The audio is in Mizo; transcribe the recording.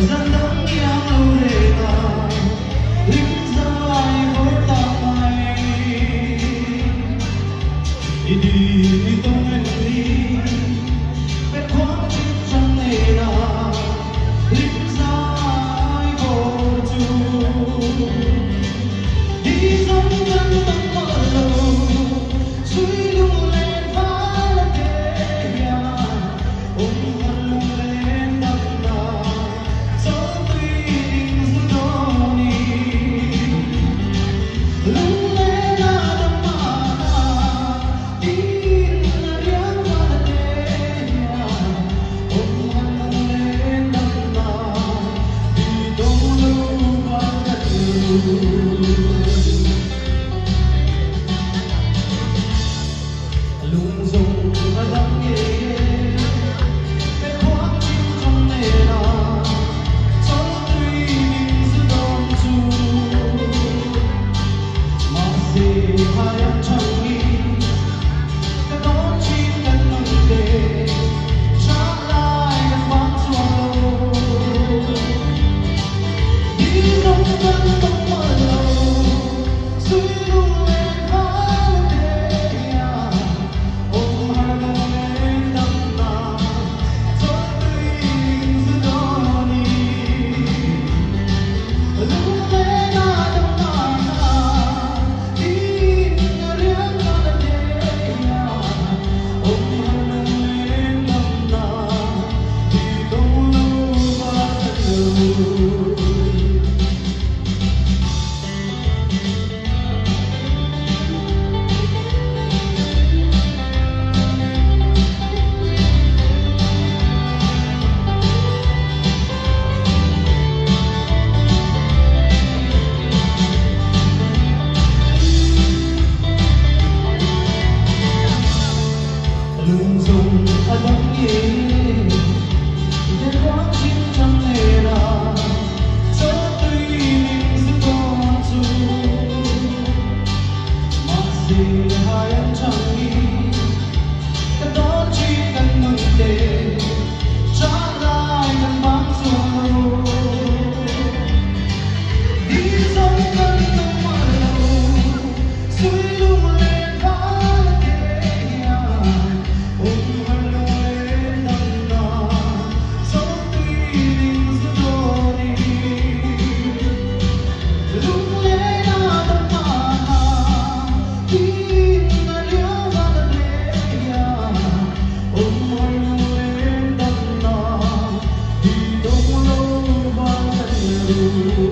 Zan dang iang lo reng a, hlim zai vawr ta mai. I di i tawng em ni, pe khuang chin chang nena, hlim zai vawr chu. Di zawng kan tawng mawlh lo, sui lunglen val a te hian. Awm har lunglen damna chawltui min zu dawn i lunglen a dam mahna tin a riang val te hian awm har lunglen damna ti dawng lo val kan lu. Lung zawng a dam ngei e, pe khuang chin chang nena chawltui min zu dawn chu. Mahse hai an chang i ka dawn chin kan nun te, chah lai kan vang chuang lo. Di zawng kan tawng mawlh lo, sui lunglen val te hian awm har lunglen damna chawltui min zu dawn i lunglen a dam mahna tin a riang val te hian awm har lunglen damna ti dawng lo val kan lo. Lung zawng a dam ngei e, ve khuang chin chang nena chawltui min zu dawn chu. Mahse hai an chang i ka dawn chin kan nun te, chah lai kan vang chuang lo. Di zawng kan tawng mawlh lo, sui lunglen val te hian awm har lunglen damna chawltui min zu dawn i lunglen a dam mahna tin a riang val te hian awm har lunglen damna ti dawng lo val kan lu.